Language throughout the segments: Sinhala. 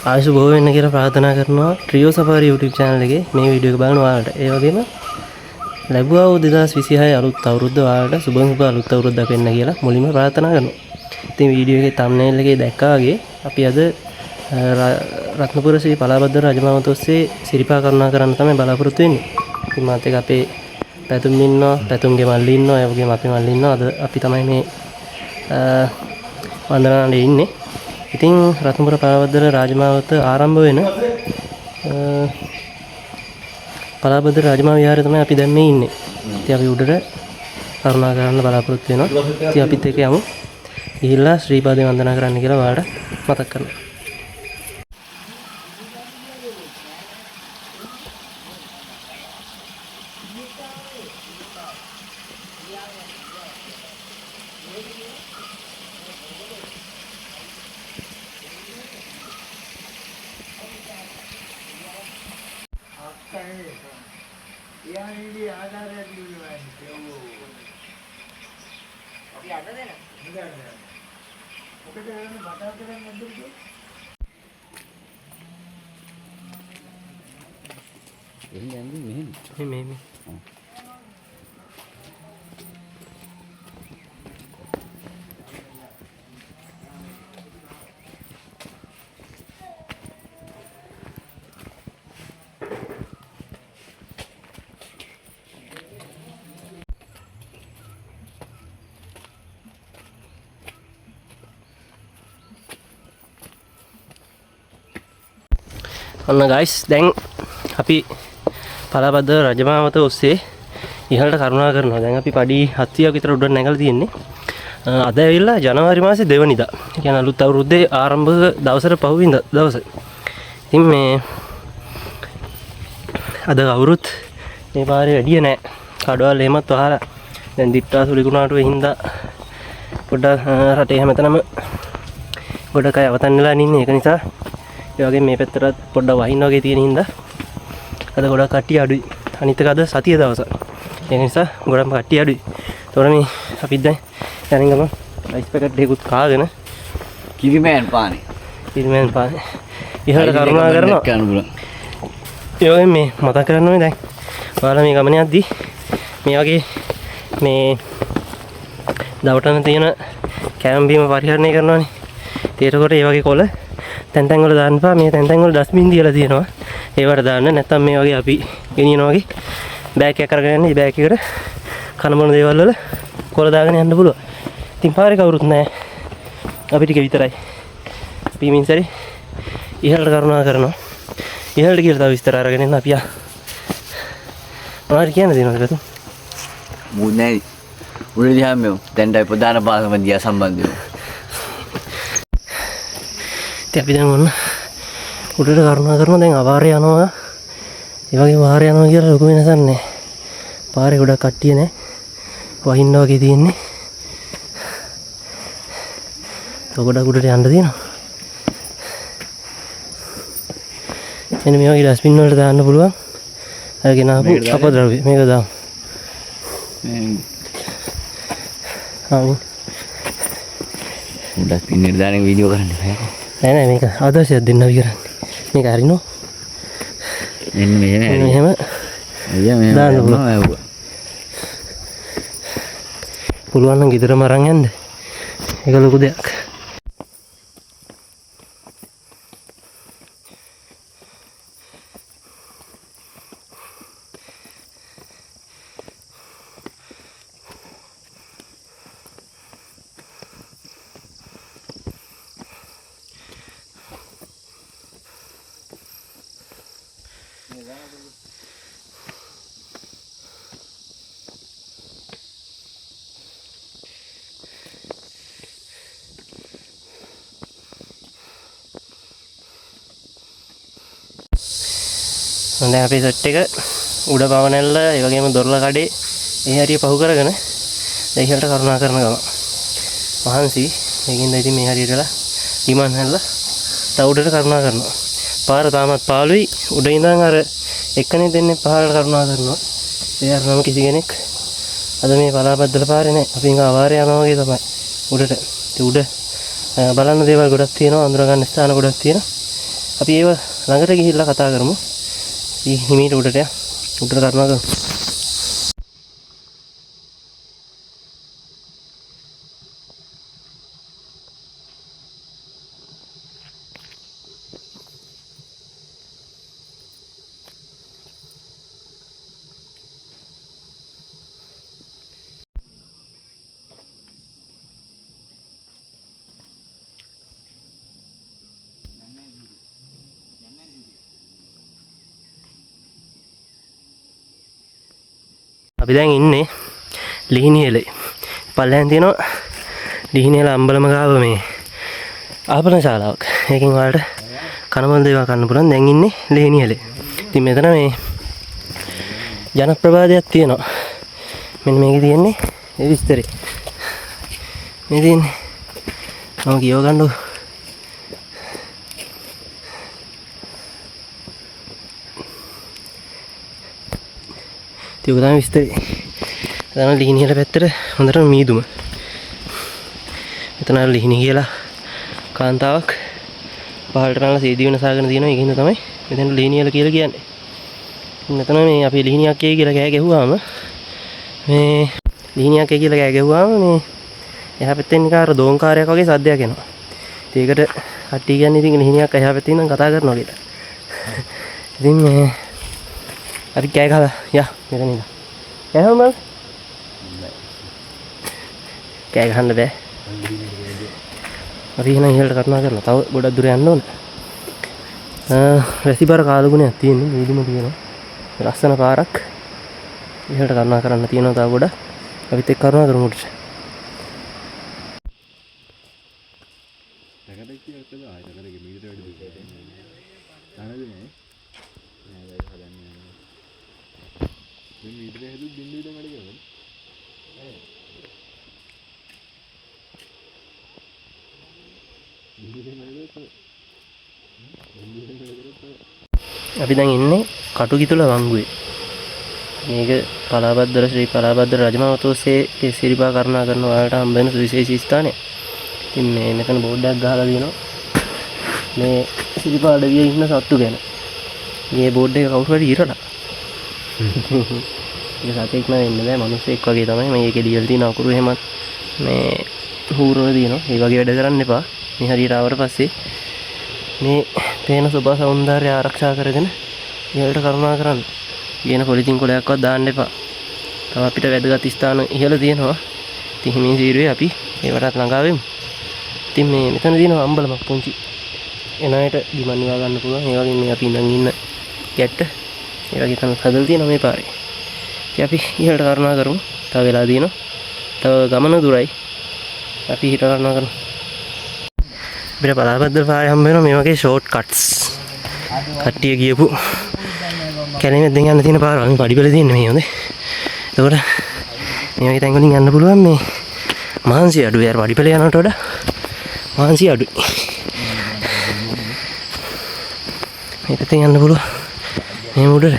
ආයුෂ බොහෝ වෙන්න කියලා ප්‍රාර්ථනා කරනවා ට්‍රියෝ සෆාරි YouTube channel එකේ මේ වීඩියෝ එක බලන ඔයාලට. ඒ වගේම ලැබුවා වූ 2026 අලුත් අවුරුද්ද ඔයාලට සුබ සුබ අලුත් අවුරුද්දක් වෙන්න කියලා මුලින්ම ප්‍රාර්ථනා කරනවා. ඉතින් වීඩියෝ එකේ thumbnail එකේ දැක්කා වගේ අපි අද රත්නපුර ශ්‍රී පලාබද්දර රජමාවත ඔස්සේ සිරිපා කරුණා කරන්න තමයි බලාපොරොත්තු වෙන්නේ. ඉතින් මාත් එක්ක අපේ පැතුම් ඉන්නවා, පැතුම්ගේ මල්ලි ඉන්නවා, ඒ වගේම අපේ මල්ලි ඉන්නවා. අද අපි තමයි මේ වන්දනාවේ ඉන්නේ. ඉතින් රත්නපුර පලාබද්දර රාජමාවත ආරම්භ වෙන පලාබද්දර රාජමා විහාරය තමයි අපි දැන් මේ ඉන්නේ. ඉතින් අපි උඩට කරුණා කරන්න බලාපොරොත්තු වෙනවා. ඉතින් අපිත් එක්ක යමු. ගිහිල්ලා ශ්‍රී පාදේ වන්දනා කරන්න කියලා ඔයාලට මතක් කරනවා. මේ මේ ඔන්න ගයිස් දැන් අපි පලාබද්දර රජමාවත ඔස්සේ ඉහළට කරුණා කරනවා. දැන් අපි පඩි 700ක් විතර උඩට නැගලා තියෙන්නේ. අද ඇවිල්ලා ජනවාරි මාසේ දෙවනිදා. ඒ කියන්නේ අලුත් අවුරුද්දේ ආරම්භක දවසට පහුවෙනිදා දවස. ඉතින් මේ අද කවුරුත් මේ පාරේ වැඩිය නෑ. කඩවල් එහෙමත් වහලා දැන් දිට්ටා සුලිකුණාටුවේ හින්දා පොඩ්ඩක් රටේ හැමතැනම ගොඩක් අය අවතන් වෙලා ඉන්නේ. ඒක නිසා ඒ වගේම මේ පැත්තටත් පොඩ්ඩක් වහින්න වගේ තියෙන හින්දා අද ගොඩක් කට්ටිය අඩුයි. අනිත් එක අද සතිය දවස. ඒ නිසා ගොඩක්ම කට්ටිය අඩුයි. ඒතකොට මේ අපි දැන් යනින් ගම අයිස් පැකට් එකකුත් කාගෙන කිරිමෑන් පානේ. කිරිමෑන් පානේ. ඉහළට කරුණා කරනවා. ඒ වගේම මේ මතක් කරන්න ඕනේ දැන් ඔයාලා මේ ගමන යද්දි මේ වගේ මේ දවටන තියෙන කැම් බීම පරිහරණය කරනවානේ. ඉතින් ඒකකොට ඒ වගේ කොළ තැන් තැන් වල දාන්න එපා. මේ තැන් තැන් වල ඩස්බින් තියලා තියෙනවා. ඒවට දාන්න. නැත්තම් මේ වගේ අපි ගෙනියනවා වගේ බෑග් එකක් අරගෙන යන්න. මේ බෑග් එකට කන බොන දේවල් වල කොළ දාගෙන යන්න පුළුවන්. ඉතින් පාරේ කවුරුත් නෑ. අපි ටික විතරයි. අපි මින් සැරේ ඉහළට කරුණා කරනවා. ඉහළට කියලා තව විස්තර අරගෙන එන්න අපි ආ. මොනවද කියන්න තියෙනවද පැතුම්? මූ නෑ. උඩ දිහා මෙව. දැන් ප්‍රධාන පාසම දිහා සම්බන්ධ වෙනවා. ඉතින් අපි දැන් ඔන්න උඩට කරුණා කරනවා. දැන් අවාරේ යනවා. ඒ වගේම වාරේ යනවා කියලා ලොකු වෙනසක් නෑ. පාරේ ගොඩක් කට්ටිය නෑ. වහින්න වගේ තියෙන්නේ. තව ගොඩක් උඩට යන්න තියෙනවා. එන්න මේ වගේ ඩස්බින් වලට දාන්න පුළුවන්. අර ගෙන ආපු අපද්‍රව්‍ය මේක දාමු. ආමින්. ඩස්බින් එකට දාන වීඩියෝ කරන්න බෑ. නෑ නෑ මේක ආදර්ශයක් දෙන්න අපි කරන්නේ. මේක හරිනෝ. එන්න මෙහෙම එන්න මෙහෙම. අයියා මෙහෙම දාන්න පුළුවන්. ඇහුවා. පුළුවන් නම් ගෙදරම අරන් යන්න. ඒක ලොකු දෙයක්. දැන් අපේ සෙට් එක උඩ පවණැල්ල, ඒ වගේම දොරල කඩේ ඒ හරිය පහු කරගෙන දැන් ඉහළට කරුණා කරන ගම. මහන්සි. ඒකින්ද ඉතින් මේ හරියට වෙලා ගිමන් හැල්ලා තව උඩට කරුණා කරනවා. පාර තාමත් පාළුයි. උඩ ඉඳන් අර එක්කෙනෙක් දෙන්නෙක් පහළට කරුණා කරනවා. ඒ අර නම කිසි කෙනෙක් අද මේ පලාපද්දල පාරේ නෑ. අපි නිකන් අවාරේ යනවා වගේ තමයි උඩට. ඉතින් උඩ බලන්න දේවල් ගොඩක් තියෙනවා, අඳුර ගන්න ස්ථාන ගොඩක් තියෙනවා. අපි ඒව ළඟට ගිහිල්ලා කතා කරමු. හිමීට උඩට යා. උඩට කරුණා කරමු. අපි දැන් ඉන්නේ ලිහිණියලේ. පල්ලෙහාන් තියෙනවා ලිහිණියල අම්බලම ගාව මේ ආපන ශාලාවක්. ඒකෙන් ඔයාලට කනබල දේවල් කන්න පුළුවන්. දැන් ඉන්නේ ලිහිණියලේ. ඉතින් මෙතන මේ ජන ප්‍රවාදයක් තියෙනවා. මෙන්න මේකේ තියෙන්නේ ඒ විස්තරේ. මේ තියෙන්නේ මම කියව ගන්නකො. ඉතින් ඔක තමයි විස්තරේ. තමයි ලිහිණියල පැත්තට හොඳටම මීදුම. මෙතන අර ලිහිණි කියලා කාන්තාවක් පහළට පැනලා සීදී වෙනසාගෙන තියෙනවා. ඒකින්ද තමයි මෙතන ලිහිණියල කියලා කියන්නේ. මෙතන මේ අපි ලිහිණියක් එයි කියලා කෑ ගැහුවාම මේ ලිහිණියක් එයි කියලා කෑ ගැහුවාම මේ එහා පැත්තෙන් නිකන් අර දෝංකාරයක් වගේ සද්දයක් එනවා. ඉතින් ඒකට කට්ටිය කියන්නේ ඉතින් ලිහිණියක් එහා පැත්තෙන් ඉඳන් කතා කරනවා කියලා. ඉතින් මේ අපි කෑ ගහලා යා මෙතන ඉඳන්. කෑ ගහමු මම. කෑ ගහන්න බෑ. අපි එහෙනම් ඉහළට කරුණා කරලා තව ගොඩක් දුර යන්න ඕන. වැසිබර කාලගුණයක් තියෙන්නේ, මීදුම තියෙනවා. ලස්සන පාරක්. ඉහළට කරුණා කරන්න තියෙනවා තව ගොඩක්. අපිත් එක්ක කරුණා කරමු උඩට. අපි දැන් ඉන්නේ කටුකිතුල වංගුවේ. මේක පලාබද්දර ශ්‍රී පලාබද්දර රජමාවතෝසේ සිරිපා කරුණා කරන ඔයාලට හම්බ වෙන සුවිශේෂී ස්ථානය. ඉතින් මේ මෙතන බෝඩ් එකක් ගහලා තියෙනවා මේ සිරිපා අඩවියේ ඉන්න සත්තු ගැන. මේ බෝඩ් එක කවුරු හරි ඉරලා. ඒක සතෙක් නම් වෙන්න බෑ, මිනිස්සෙක් වගේ තමයි. මේ ඒකේ ලියලා තියෙන අකුරු එහෙමත් මේ හූරවල තියෙනවා. ඒ වගේ වැඩ කරන්න එපා. මේ හරියට ආවට පස්සේ මේ පේන සොබා සෞන්දර්යය ආරක්ෂා කරගෙන ඉහළට කරුණා කරන්න. කියන පොලිතින් කොලයක්වත් දාන්න එපා. තව අපිට වැදගත් ස්ථාන ඉහළ තියෙනවා. ඉතින් හිමින් සීරුවේ අපි ඒවටත් ළඟා වෙමු. ඉතින් මේ මෙතන තියෙනවා අම්බලමක් පුංචි. එන අයට ගිමන් නිවා ගන්න පුළුවන්. ඒ වගේම මේ අපි ඉඳන් ඉන්න ගැට්ට ඒ වගේ තැනක් හදලා තියෙනවා මේ පාරේ. ඉතින් අපි ඉහළට කරුණා කරමු. තව වෙලා තියෙනවා. තව ගමන දුරයි. අපි ඉහළට කරුණා කරමු. අපිට පලාපද්දල පාරේ හම්බ වෙනවා මේ වගේ ෂෝට් කට්ස්. කට්ටිය ගියපු කැලේ මැද්දෙන් යන්න තියෙන පාර මේ පඩිපෙළ තියෙන්නේ මේ හොඳේ. එතකොට මේ වගේ තැන් වලින් යන්න පුළුවන්. මේ මහන්සි අඩුයි. අර පඩිපෙළ යනවට වඩා මහන්සි අඩුයි. මේ පැත්තෙන් යන්න පුළුවන්. මේ මුඩට.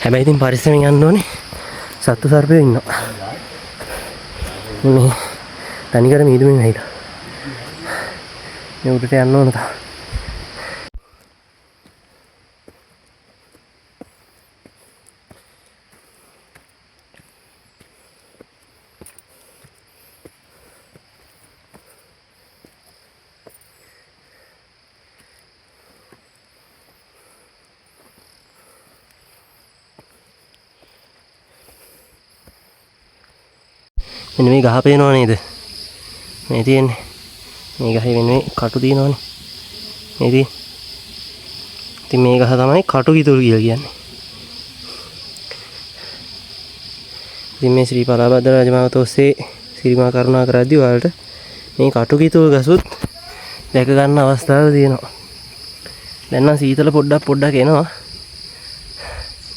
හැබැයි ඉතින් පරිස්සමෙන් යන්න ඕනේ. සත්තු සර්පයෝ ඉන්නවා. මේ තනිකර මීදුමෙන් ඇවිල්ලා. මේ උඩට යන්න ඕන තා. මෙන්න මේ ගහ පේනව නේද? මේ තියෙන්නේ. මේ ගහේ වෙන මේ කටු තියෙනවනේ. මේ තියෙන්නේ. ඉතින් මේ ගහ තමයි කටු කිතුල් කියලා කියන්නේ. ඉතින් මේ ශ්‍රී පලාබද්ද රජමාවත ඔස්සේ සිරිමා කරුණා කරද්දී ඔයාලට මේ කටු කිතුල් ගසුත් දැක ගන්න අවස්ථාව තියෙනවා. දැන් නම් සීතල පොඩ්ඩක් පොඩ්ඩක් එනවා.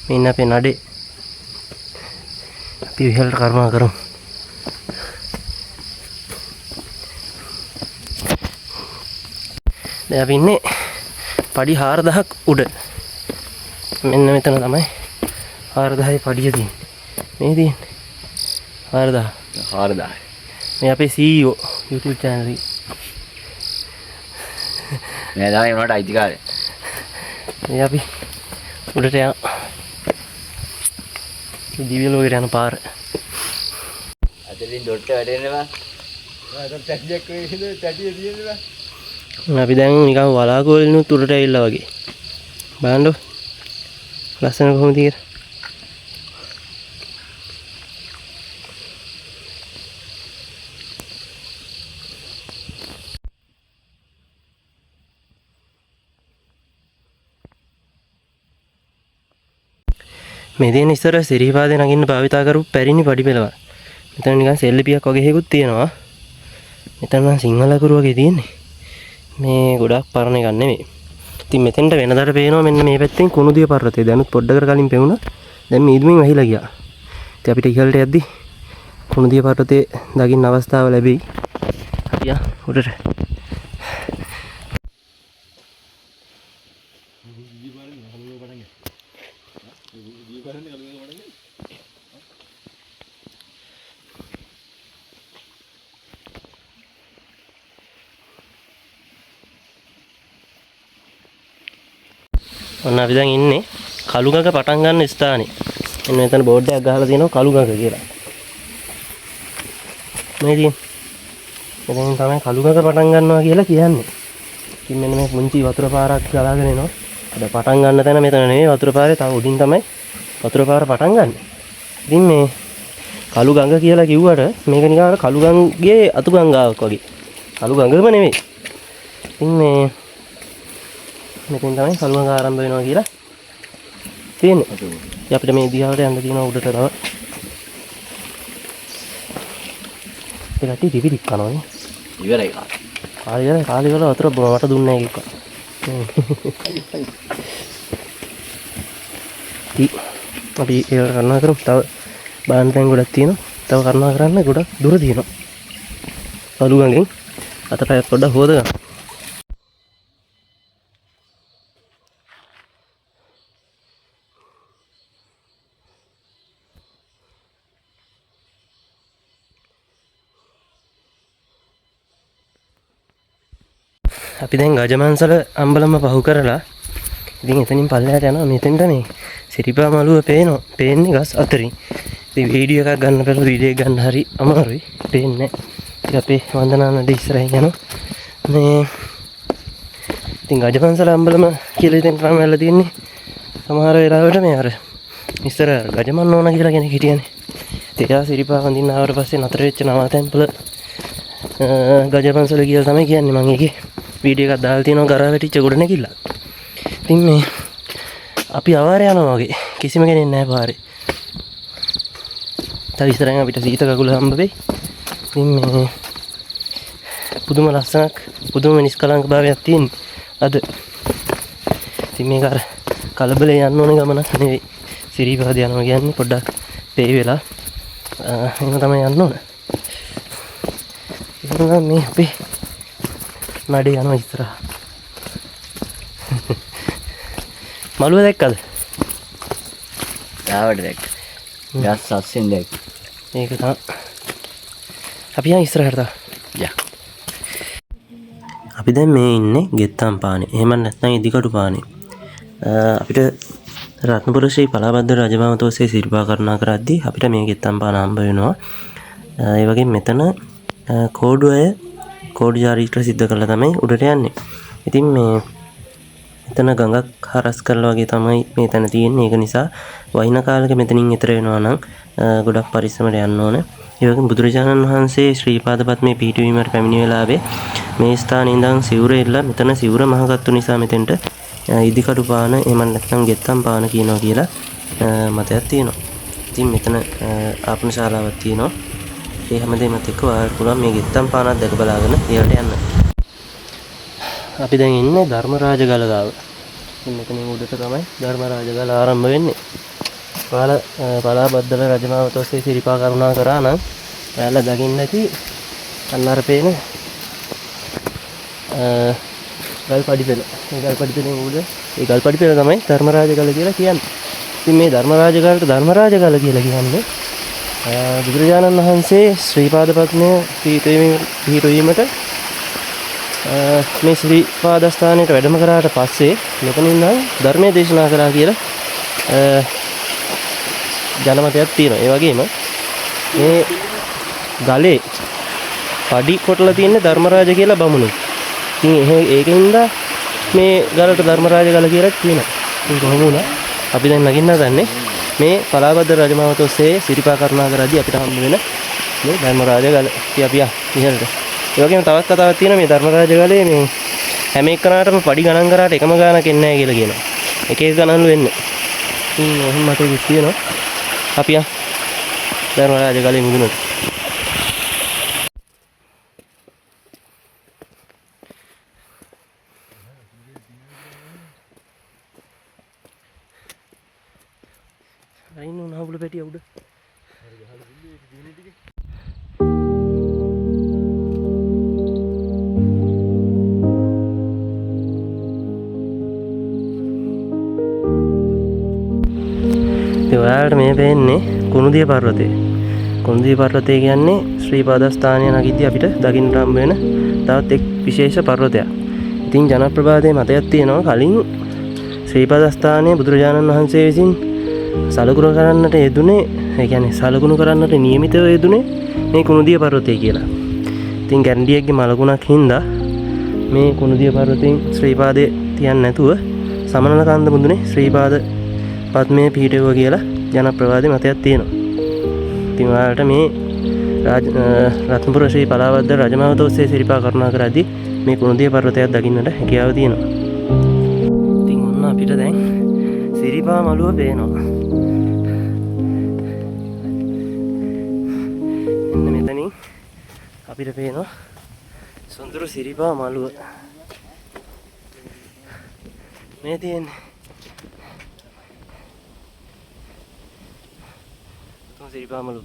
මෙන්න අපේ නඩේ. අපි ඉහළට කරුණා කරමු. දැන් අපි ඉන්නේ පඩි 4000ක් උඩ. මෙන්න මෙතන තමයි 4000 පඩිය තියෙන්නේ. මේ තියෙන්නේ 4000. 4000. මේ අපේ CEO YouTube channel එකේ. මේ තමයි උනාට අයිතිකාරය. මේ අපි උඩට යනවා. දිව්‍ය ලෝකෙට යන පාර. අතලින් දොට්ට වැටෙන්න බා. අර තැටියක් වෙයිද තැටිය තියෙන්න බා. අපි දැන් නිකන් වලාකුවලිනුත් උඩට ඇවිල්ලා වගේ. බලන්නකො. ලස්සන කොහොමද කියලා. මේ තියෙන ඉස්සර සිරිපාදේ නගින්න භාවිතා කරපු පැරිණි පඩි පෙළවල්. මෙතන නිකන් සෙල්ලිපියක් වගේ එකකුත් තියෙනවා. මෙතන නම් සිංහල අකුරු වගේ තියෙන්නේ. මේ ගොඩක් පරණ එකක් නෙමෙයි. ඉතින් මෙතෙන්ට වෙනදාට පේනවා මෙන්න මේ පැත්තෙන් කුණුදිය පර්වතය. දැනුත් පොඩ්ඩකට කලින් පෙවුණා. දැන් මීදුමින් වැහිලා ගියා. ඉතින් අපිට ඉහළට යද්දි කුණුදිය පර්වතය දකින්න අවස්ථාව ලැබෙයි. අපි යන් උඩට. ඔන්න අපි දැන් ඉන්නේ කළුගඟ පටන් ගන්න ස්ථානේ. එන්න මෙතන බෝඩ් එකක් ගහලා තියෙනවා කළුගඟ කියලා. මේ තියෙන. මෙතනින් තමයි කළුගඟ පටන් ගන්නවා කියලා කියන්නේ. ඉතින් මෙන්න මේ පුංචි වතුර පාරක් ගලාගෙන එනවා. හැබැයි පටන් ගන්න තැන මෙතන නෙවෙයි, වතුර පාරේ තව උඩින් තමයි වතුර පාර පටන් ගන්න. ඉතින් මේ කළු ගඟ කියලා කිව්වට මේක නිකන් අර කළු ගඟේ අතු ගංගාවක් වගේ. කළු ගඟම නෙවෙයි. ඉතින් මේ මෙතෙන් තමයි කළු ගඟ ආරම්භ වෙනවා කියලා තියෙන්නේ. ඉතින් අපිට මේ දිහාවට යන්න තියෙනවා උඩට තව. ඒ කට්ටිය රිවිරික් කනවා නේ. ඉවරයි කාලේ. කාලේ ඉවරයි. කාලේ ඉවරලා වතුර බොන මට දුන්නේ නැහැ කිව්වා. ඉතින් අපි ඒකට කරුණා කරමු. තව බලන්න තැන් ගොඩක් තියෙනවා. තව කරුණා කරන්න ගොඩක් දුර තියෙනවා. කළු ගඟෙන් අතපයත් පොඩ්ඩක් හොද ගන්න. අපි දැන් ගජමන්සල අම්බලම පහු කරලා ඉතින් එතනින් පල්ලෙහාට යනවා. මෙතෙන්ට මේ සිරිපා මළුව පේනවා. පේන්නේ ගස් අතරින්. ඉතින් වීඩියෝ එකක් ගන්න බැලුවොත් වීඩියෝ එක ගන්න හරි අමාරුයි. පේන්නේ නැහැ. ඉතින් අපේ වන්දනා නඩේ ඉස්සරහින් යනවා. මේ ඉතින් ගජමන්සල අම්බලම කියලා ඉතින් ක්‍රම වෙලා තියෙන්නේ. සමහර වෙලාවට මේ අර ඉස්සර ගජමන් ඕන කියලා කෙනෙක් හිටියනේ. ඉතින් එයා සිරිපා වඳින්න ආවට පස්සේ නතර වෙච්ච නවාතැන්පල ගජමන්සල කියලා තමයි කියන්නේ. මං ඒකේ වීඩියෝ එකක් දාලා තියෙනවා ගරා වැටිච්ච ගොඩනැගිල්ල. ඉතින් මේ අපි අවාරේ යනවා වගේ කිසිම කෙනෙක් නැහැ පාරේ. තව ඉස්සරහින් අපිට සීත කකුල හම්බ වෙයි. ඉතින් මේ පුදුම ලස්සනක් පුදුම නිෂ්කලංක භාවයක් තියෙන අද. ඉතින් මේක අර කලබලේ යන්න ඕන ගමනක් නෙවෙයි. සිරිපාද යනවා කියන්නේ පොඩ්ඩක් පේ වෙලා එහෙම තමයි යන්න ඕන. ඉතින් මේ අපේ නඩේ යනවා ඉස්සරහ. මළුව දැක්කද? තාවට දැක්ක. ගස් අස්සෙන් දැක්ක. මේක තමයි. අපි යන් ඉස්සරහට තව. යා. අපි දැන් මේ ඉන්නේ ගෙත්තම් පානේ. එහෙම නැත්නම් ඉදිකටු පානේ. අපිට රත්නපුර ශ්‍රී පලාබද්ද රජමාවතෝසේ සිරිපා කරුණා කරද්දී අපිට මේ ගෙත්තම් පාන හම්බ වෙනවා. ඒ වගේම මෙතන කෝඩු අය කෝඩු චාරිත්‍ර සිද්ධ කරලා තමයි උඩට යන්නේ. ඉතින් මේ එතන ගඟක් හරස් කරලා වගේ තමයි මේ තැන තියෙන්නේ. ඒක නිසා වහින කාලෙක මෙතනින් එතර වෙනවා නම් ගොඩක් පරිස්සමට යන්න ඕන. ඒ වගේම බුදුරජාණන් වහන්සේ ශ්‍රී පාද පද්මේ පිහිටුවීමට පැමිණි වෙලාවේ මේ ස්ථානයේ ඉඳන් සිවුර එල්ලලා මෙතන සිවුර මහගත්තු නිසා මෙතෙන්ට ඉදිකටු පාන එහෙම නැත්නම් ගෙත්තම් පාන කියනවා කියලා මතයක් තියෙනවා. ඉතින් මෙතන ආපන ශාලාවක් තියෙනවා. ඒ හැමදේමත් එක්ක ඔයාලට පුළුවන් මේ ගෙත්තම් පානක් දැක බලාගෙන ඉහළට යන්න. අපි දැන් ඉන්නේ ධර්මරාජ ගල ගාව. ඉතින් මෙතනින් උඩට තමයි ධර්මරාජ ගල ආරම්භ වෙන්නේ. ඔයාලා පලාබද්දල රජමාවත ඔස්සේ සිරිපා කරුණා කරා නම් ඔයාලා දකින්න ඇති අන්න අර පේන ගල් පඩිපෙළ. මේ ගල් පඩිපෙළෙන් උඩ ඒ ගල් පඩිපෙළ තමයි ධර්මරාජ ගල කියලා කියන්නේ. ඉතින් මේ ධර්මරාජ ගලට ධර්මරාජ ගල කියලා කියන්නේ බුදුරජාණන් වහන්සේ ශ්‍රී පාද පද්මය පිහිටුවීමට මේ ශ්‍රී පාදස්ථානයට වැඩම කරාට පස්සේ මෙතනින් නම් ධර්මයේ දේශනා කරා කියලා ජනමතයක් තියෙනවා. ඒ වගේම මේ ගලේ පඩි කොටලා තියෙන ධර්මරාජ කියලා බමුණෙක්. ඉතින් ඒකින්ද මේ ගලට ධර්මරාජ ගල කියලා කියනවා. ඉතින් කොහොම වුණා අපි දැන් නගින්න හදන්නේ මේ පලාබද්ද රජමාවත ඔස්සේ සිරිපා කරුණා කරද්දී අපිට හම්බ වෙන මේ ධර්මරාජ ගල. ඉතින් අපි ඉහළට. ඒ වගේම තවත් කතාවක් තියෙනවා මේ ධර්මරාජ ගලේ මේ හැම එක්කනටම පඩි ගණන් කරාට එකම ගාණක් එන්නේ නැහැ කියලා කියනවා. එක එක ගණන්ලු එන්නේ. ඉතින් ඔහොම මතකෙත් තියෙනවා. අපි ධර්මරාජ ගලේ මුදුනට. අයින් වුණා බුල පැටිය උඩ. ඉතින් ඔයාලට මේ පේන්නේ කුණුදිය පර්වතය. කුණුදිය පර්වතය කියන්නේ ශ්‍රී පාදස්ථානය නගිද්දී අපිට දකින්න හම්බ වෙන තවත් එක් විශේෂ පර්වතයක්. ඉතින් ජනප්‍රවාදයේ මතයක් තියෙනවා කලින් ශ්‍රී පාදස්ථානයේ බුදුරජාණන් වහන්සේ විසින් සලකුණු කරන්නට යෙදුනේ, ඒ කියන්නේ සලකුණු කරන්නට නියමිතව යෙදුනේ මේ කුණුදිය පර්වතය කියලා. ඉතින් ගැරන්ඩියෙක්ගේ මලකුණක් හින්දා මේ කුණුදිය පර්වතයෙන් ශ්‍රී පාදයේ තියන්නේ නැතුව සමනල කන්ද මුදුනේ ශ්‍රී පාද පද්මයේ පිහිටුවා කියලා ජනප්‍රවාදයේ මතයක් තියෙනවා. ඉතින් ඔයාලට මේ රත්නපුර ශ්‍රී පලාවද්ද රජමාවත ඔස්සේ සිරිපා කරුණා කරද්දී මේ කුණුදිය පර්වතයක් දකින්නට හැකියාව තියෙනවා. ඉතින් ඔන්න අපිට දැන් සිරිපා මළුව පේනවා. එන්න මෙතනින් අපිට පේනවා සුන්දර සිරිපා මළුව. මේ තියෙන්නේ තුන් සිරිපා මළුව.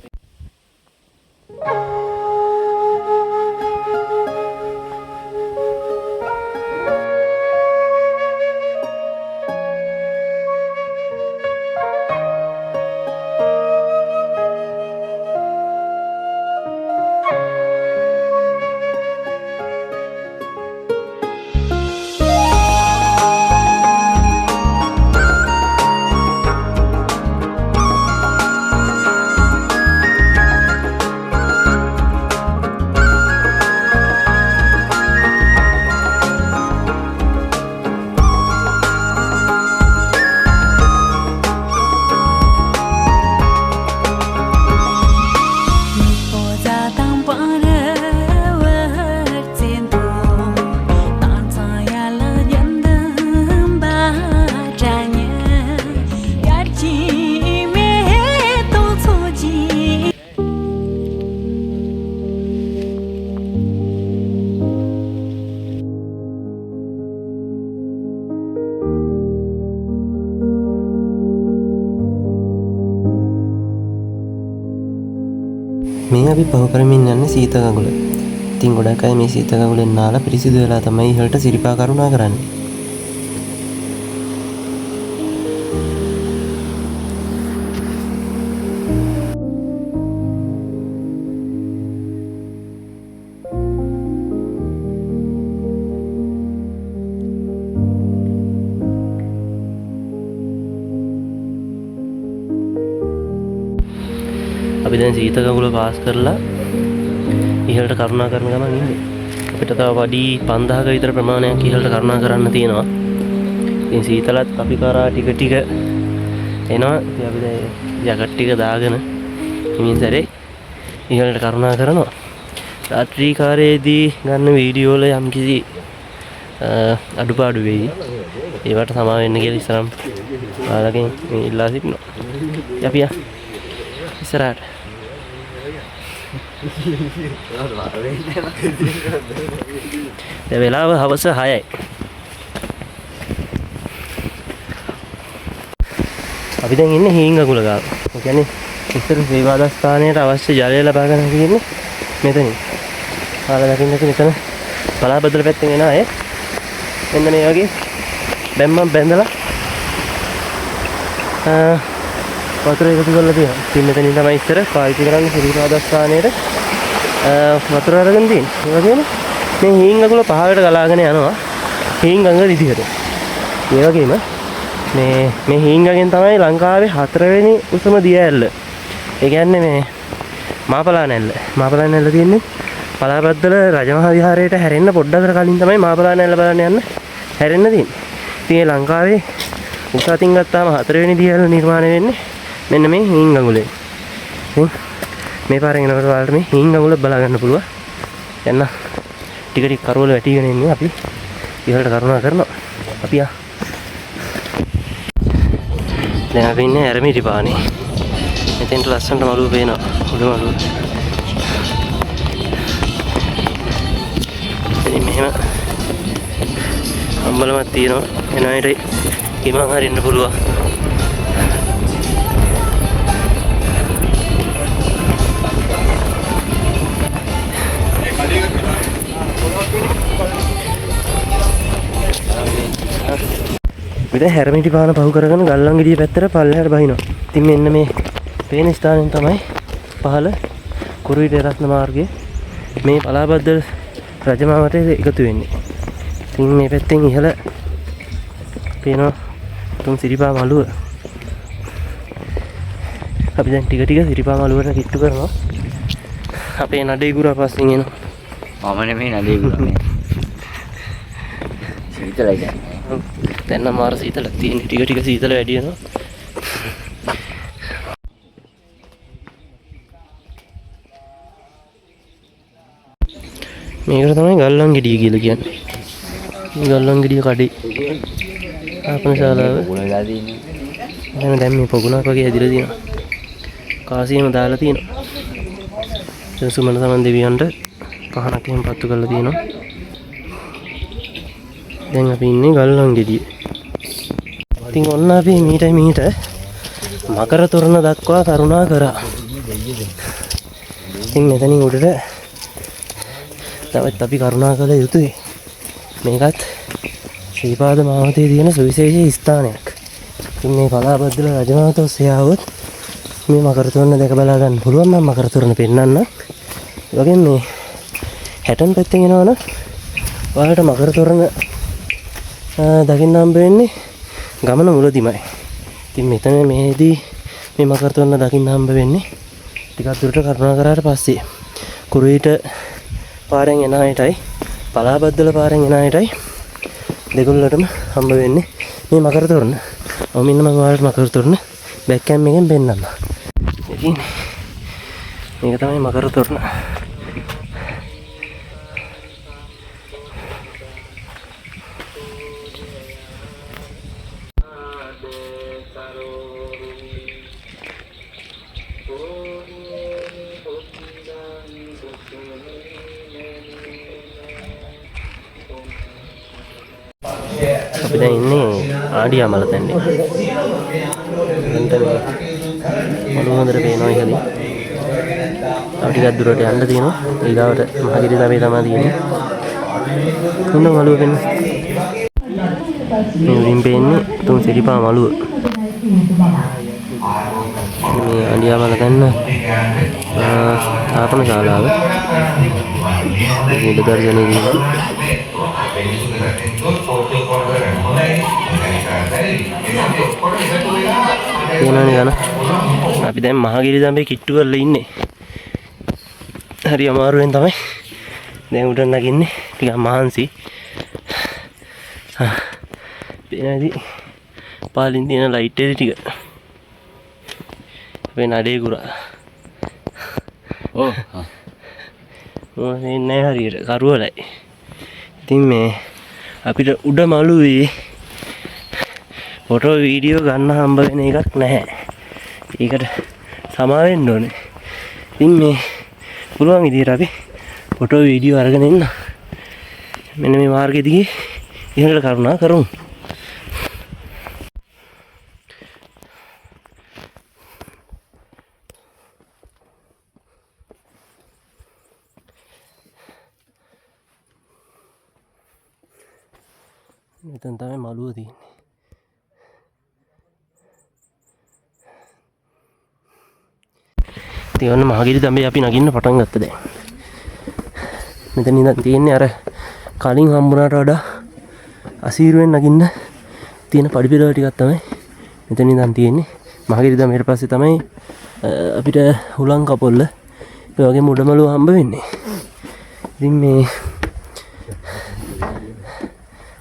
මේ අපි පහු කරමින් යන්නේ සීත ගඟුල. ඉතින් ගොඩක් අය මේ සීත ගඟුලෙන් නාලා පිරිසිදු වෙලා තමයි ඉහළට සිරිපා කරුණා කරන්නේ. අපි දැන් සීත ගඟුල පාස් කරලා ඉහළට කරුණා කරන ගමන් ඉන්නේ. අපිට තව පඩි 5000ක විතර ප්‍රමාණයක් ඉහළට කරුණා කරන්න තියෙනවා. ඉතින් සීතලත් අපි කරා ටික ටික එනවා. ඉතින් අපි දැන් ජැකට් ටික දාගෙන හිමින් සැරේ ඉහළට කරුණා කරනවා. රාත්‍රී කාලයේදී ගන්න වීඩියෝ වල යම්කිසි අඩුපාඩු වෙයි. ඒවට සමා වෙන්න කියලා ඉස්සරම් ඔයාලගෙන් මේ ඉල්ලා සිටිනවා. ඉතින් අපි ඉස්සරහට. දැන් වෙලාව හවස 6යි. අපි දැන් ඉන්නේ හීංගකුල ගාව. ඒ කියන්නේ ඉස්සර ශ්‍රීපාදස්ථානයට අවශ්‍ය ජලය ලබා ගන්න තියෙන්නේ මෙතනින්. ඔයාලා දකින්න ඇති මෙතන බලාබදල පැත්තෙන් එන අය මෙන්න මේ වගේ බැම්මක් බැඳලා වතුර එකතු කරලා තියෙනවා. ඉතින් මෙතනින් තමයි ඉස්සර පාවිච්චි කරන්නේ ශ්‍රීපාදස්ථානයට වතුර අරගෙන තියෙන්නේ. ඒ වගේම මේ හීංගකුල පහළට ගලාගෙන යනවා හීංගඟ විදිහට. ඒ වගේම මේ හීංගගෙන් තමයි ලංකාවේ හතරවෙනි උසම දිය ඇල්ල. ඒ කියන්නේ මේ මාපලා නැල්ල. මාපලා නැල්ල තියෙන්නේ පලාපද්දල රජමහා විහාරයට හැරෙන්න පොඩ්ඩකට කලින් තමයි මාපලා නැල්ල බලන්න යන්න හැරෙන්න තියෙන්නේ. ඉතින් ඒ ලංකාවේ උස අතින් ගත්තාම හතරවෙනි දිය ඇල්ල නිර්මාණය වෙන්නේ මෙන්න මේ හීංගඟුලේ. ඉතින් මේ පාරෙන් එනකොට ඔයාලට මේ හීංගඟුල බලා ගන්න පුළුවන්. යන්න ටික ටික කරවල වැටිගෙන ඉන්නේ අපි ඉහළට කරුණා කරනවා. අපි ආ දැන් අපි ඉන්නේ ඇරමිටි පානේ. මෙතෙන්ට ලස්සනට මළුව පේනවා. උඩ මළුව. ඉතින් මෙහෙම අම්බලමක් තියෙනවා. එන අයට ගිමන් හරින්න පුළුවන්. අපි දැන් හැරමිටි පාන පහු කරගෙන ගල්ලංගෙඩිය පැත්තට පල්ලෙහාට බහිනවා. ඉතින් මෙන්න මේ පේන ස්ථානෙන් තමයි පහළ කුරුවිට රත්න මාර්ගයේ මේ පලාබද්දල රජමාවතේ එකතු වෙන්නේ. ඉතින් මේ පැත්තෙන් ඉහළ පේනවා තුන් සිරිපා මළුව. අපි දැන් ටික ටික සිරිපා මළුවට කිට්ටු කරනවා. අපේ නඩේ ගුරා පස්සෙන් එනවා. මම නෙමෙයි නඩේ ගුරා මේ. සීතලයි දැන්. දැන් නම් මාර සීතලක් තියෙන්නේ. ටික ටික සීතල වැඩි වෙනවා. මේකට තමයි ගල්ලංගෙඩිය කියලා කියන්නේ. මේ ගල්ලංගෙඩිය කඩේ ආපන ශාලාව. දැන් මේ පොගුණක් වගේ හැදිලා තියෙනවා. කාසියම දාලා තියෙනවා. දැන් සුමන සමන් දෙවියන්ට පහනක් එහෙම පත්තු කරලා තියෙනවා. දැන් අපි ඉන්නේ ගල්ලංගෙඩිය. ඉතින් ඔන්න අපි මීට මකර තොරණ දක්වා කරුණා කරා. ඉතින් මෙතනින් උඩට තවත් අපි කරුණා කළ යුතුයි. මේකත් ශ්‍රීපාද මාවතේ තියෙන සුවිශේෂී ස්ථානයක්. ඉතින් මේ පලාබද්දල රජමාවත ඔස්සේ ආවොත් මේ මකර තොරණ දැක බලා ගන්න පුළුවන්. මම මකර තොරණ පෙන්නන්නම්. ඒ වගේම මේ හැටන් පැත්තෙන් එනවනම් ඔයාලට මකර තොරණ දකින්න හම්බ වෙන්නේ ගමන මුලදිමයි. ඉතින් මෙතන මේදී මේ මකර තොරණ දකින්න හම්බ වෙන්නේ ටිකක් දුරට කරුණා කරාට පස්සේ. කුරුවිට පාරෙන් එන අයටයි පලාබද්දල පාරෙන් එන අයටයි දෙගොල්ලටම හම්බ වෙන්නේ මේ මකර තොරණ. ඔව් මෙන්න මම ඔයාලට මකර තොරණ බෑක් කැම් එකෙන් පෙන්නන්නම්. ඉතින් මේක තමයි මකර තොරණ. අපි දැන් ඉන්නේ ආඩියාමල තැන්නේ. දැන් මේ මළුව හොඳට පේනවා ඉහළින්. තව ටිකක් දුරට යන්න තියෙනවා. ඊගාවට මහගිරි තමයි තියෙන්නේ. හොඳ මළුව පෙන්න. මේ උඩින් පේන්නේ තුන් සිරිපා මළුව. මේ ආඩියාමල තැන්න තාපන ශාලාව. මේ දර්ශනයේ තියෙනවා. තියෙනවනේ ගන. අපි දැන් මහගිරි දඹේ කිට්ටු කරලා ඉන්නේ. හරි අමාරුවෙන් තමයි දැන් උඩට නගින්නේ. ටිකක් මහන්සි. පේන ඇති පහලින් තියෙන ලයිට් එක ටික. අපේ නඩේ කුරා. ඔව්. මොකද නෑ හරියට කරුවලයි. ඉතින් මේ අපිට උඩ මළුවේ ෆොටෝ වීඩියෝ ගන්න හම්බ වෙන එකක් නැහැ. ඒකට සමා වෙන්න ඕනේ. ඉතින් මේ පුළුවන් විදිහට අපි ෆොටෝ වීඩියෝ අරගෙන එන්න. මෙන්න මේ මාර්ගය දිගේ ඉහළට කරුණා කරමු. මෙතන තමයි මළුව තියෙන්නේ. ඉතින් ඔන්න මහගිරි දඹේ අපි නගින්න පටන් ගත්තා දැන්. මෙතන ඉඳන් තියෙන්නේ අර කලින් හම්බුනාට වඩා අසීරුවෙන් නගින්න තියෙන පඩි පෙළ ටිකක් තමයි මෙතන ඉඳන් තියෙන්නේ. මහගිරි දඹ ඊට පස්සේ තමයි අපිට හුලං කපොල්ල ඒ වගේම උඩමළුව හම්බ වෙන්නේ. ඉතින් මේ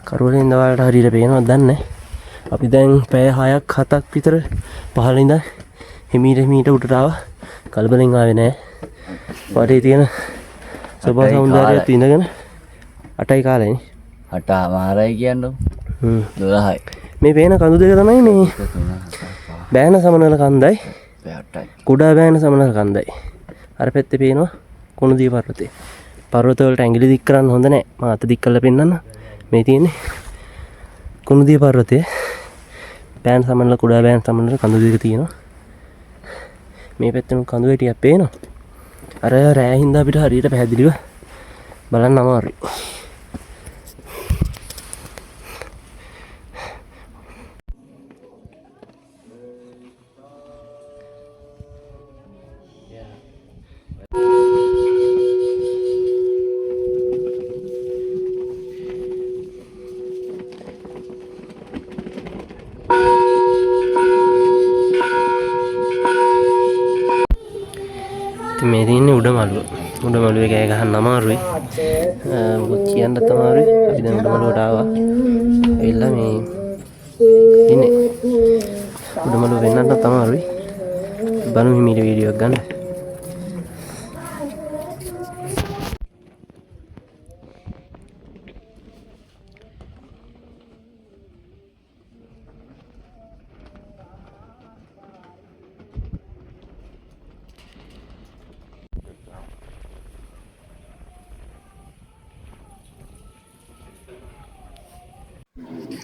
කරුවලින් ඉඳලා ඔයාලට හරියට පේනවද දන්නේ නැහැ. අපි දැන් පැය 6ක් 7ක් විතර පහළ ඉඳන් හිමීට හිමීට උඩට ආවා. කලබලෙන් ආවේ නෑ. වටේ තියෙන සෝභා සෞන්දර්යයත් ඉඳගෙන 8යි කාලෙනේ. 8:00 කියන්නකො. 12යි. මේ පේන කඳු දෙක තමයි මේ බෑන සමනල කන්දයි. 8යි. කුඩා බෑන සමනල කන්දයි. අර පැත්තේ පේනවා කුණුදිය පර්වතය. පර්වත වලට ඇඟිලි දික් කරන්න හොඳ නෑ. මම අත දික් කරලා පෙන්නන්න. මේ තියෙන්නේ කුණුදිය පර්වතය. බෑන සමනල කුඩා බෑන සමනල කඳු දෙක තියෙනවා. මේ පැත්තෙන් කඳු වැටියක් පේනවා. අර රෑ හින්දා අපිට හරියට පැහැදිලිව බලන්න අමාරුයි. ඉතින් මේ තියෙන්නේ උඩ මළුව. උඩ මළුවේ කෑ ගහන්න අමාරුයි. මොකද කියන්නත් අමාරුයි. අපි දැන් උඩ මළුවට ආවා. ඇවිල්ලා මේ ඉන්නේ. උඩ මළුව වෙන්නත් අමාරුයි. බලමු හිමීට වීඩියෝ එකක් ගන්න.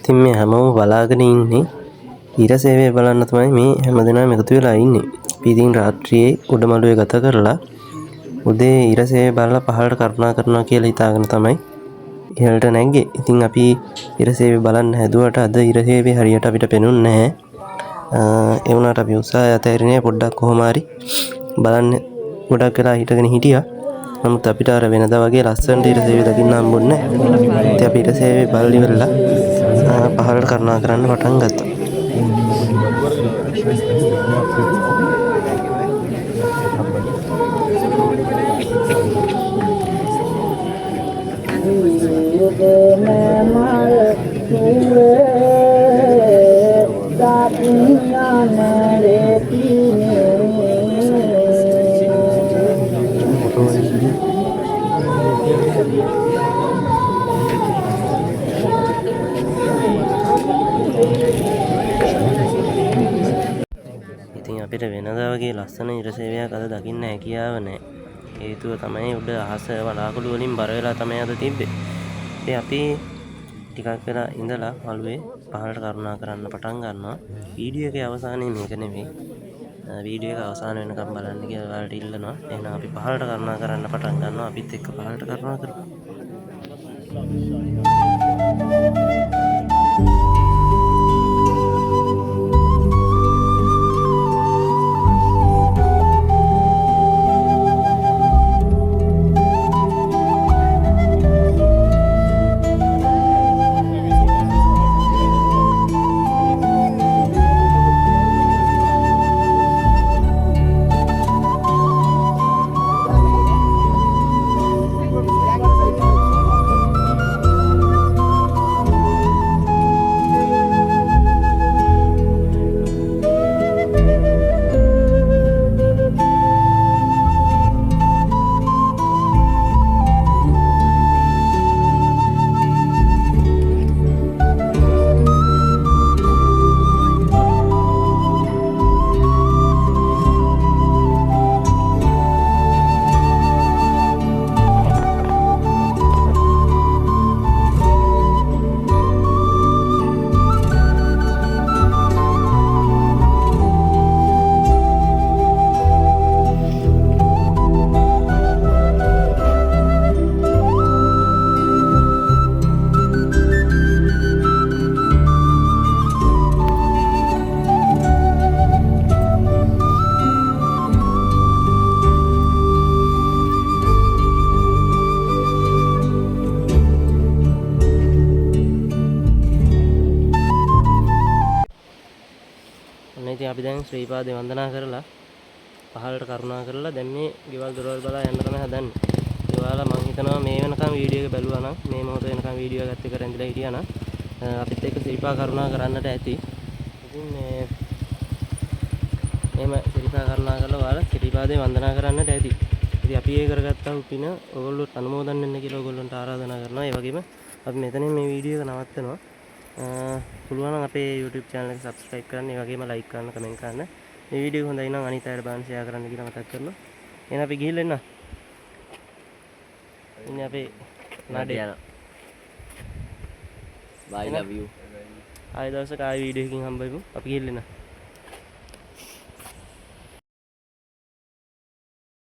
ඉතින් මේ හැමෝම බලාගෙන ඉන්නේ ඉර සේවය බලන්න තමයි මේ හැමදෙනාම එකතු වෙලා ඉන්නේ. අපි ඉතින් රාත්‍රියේ උඩ මළුවේ ගත කරලා උදේ ඉර සේවය බලලා පහළට කරුණා කරනවා කියලා හිතාගෙන තමයි ඉහළට නැග්ගේ. ඉතින් අපි ඉර සේවය බලන්න හැදුවට අද ඉර සේවය හරියට අපිට පෙනුන්නේ නැහැ. ඒ වුණාට අපි උත්සාහය අතහැරියේ නෑ. පොඩ්ඩක් කොහොම හරි බලන්න ගොඩක් වෙලා හිටගෙන හිටියා. නමුත් අපිට අර වෙනදා වගේ ලස්සනට ඉර සේවය දකින්න හම්බුන්නේ නෑ. ඉතින් අපි ඉර සේවය බලලා ඉවරලා පහළට කරුණා කරන්න පටන් ගත්තා. ඉතින් අපිට වෙනදා වගේ ලස්සන ඉර සේවයක් අද දකින්න හැකියාව නෑ. හේතුව තමයි උඩ අහස වලාකුළු වලින් බර වෙලා තමයි අද තිබ්බේ. ඉතින් අපි ටිකක් වෙලා ඉඳලා මළුවේ පහළට කරුණා කරන්න පටන් ගන්නවා. වීඩියෝ එකේ අවසානයේ මේක නෙමෙයි. වීඩියෝ එක අවසාන වෙනකම් බලන්න කියලා ඔයාලට ඉල්ලනවා. එහෙනම් අපි පහළට කරුණා කරන්න පටන් ගන්නවා. අපිත් එක්ක පහළට කරුණා කරමු. ඉතින් අපි දැන් ශ්‍රී පාදේ වන්දනා කරලා පහළට කරුණා කරලා දැන් මේ ගෙවල් දොරවල් බලා යන්න තමයි හදන්නේ. ඒ ඔයාලා මං හිතනවා මේ වෙනකම් වීඩියෝ එක බැලුවා නම්, මේ මොහොත වෙනකම් වීඩියෝ එකත් එක්ක රැඳිලා හිටියා නම් අපිත් එක්ක සිරිපා කරුණා කරන්නට ඇති. ඉතින් මේ එහෙම සිරිපා කරුණා කරලා ඔයාලා සිරිපාදේ වන්දනා කරන්නට ඇති. ඉතින් අපි ඒ කරගත්තා වූ පින ඔයගොල්ලොත් අනුමෝදන් වෙන්න කියලා ඔයගොල්ලන්ට ආරාධනා කරනවා. ඒ වගේම අපි මෙතනින් මේ වීඩියෝ එක නවත්තනවා. පුළුවන් නම් අපේ YouTube channel එක subscribe කරන්න, ඒ වගේම like කරන්න, comment කරන්න. මේ වීඩියෝ එක හොඳයි නම් අනිත් අයට බලන්න share කරන්න කියලා මතක් කරනවා. එහෙනම් අපි ගිහිල්ලා එන්න. ඉන්නේ අපේ නඩේ. යනවා. Bye, love you. ආයෙ දවසක ආයෙ වීඩියෝ එකකින් හම්බ වෙමු. අපි ගිහිල්ලා එන්න.